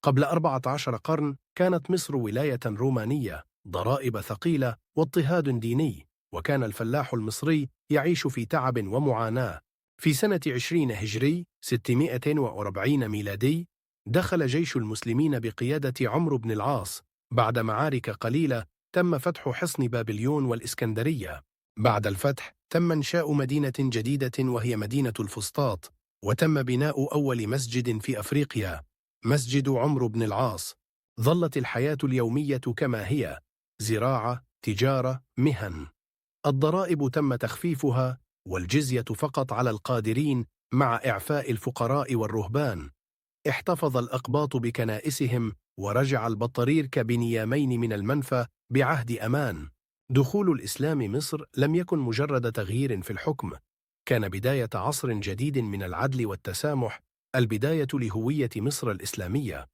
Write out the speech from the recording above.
قبل 14 قرن كانت مصر ولاية رومانية، ضرائب ثقيلة واضطهاد ديني، وكان الفلاح المصري يعيش في تعب ومعاناة. في سنة 20 هجري 640 ميلادي دخل جيش المسلمين بقيادة عمرو بن العاص. بعد معارك قليلة تم فتح حصن بابليون والإسكندرية. بعد الفتح تم إنشاء مدينة جديدة وهي مدينة الفسطاط، وتم بناء أول مسجد في أفريقيا، مسجد عمرو بن العاص. ظلت الحياة اليومية كما هي: زراعة، تجارة، مهن. الضرائب تم تخفيفها، والجزية فقط على القادرين مع إعفاء الفقراء والرهبان. احتفظ الأقباط بكنائسهم، ورجع البطريرك بنيامين من المنفى بعهد أمان. دخول الإسلام مصر لم يكن مجرد تغيير في الحكم، كان بداية عصر جديد من العدل والتسامح، البداية لهوية مصر الإسلامية.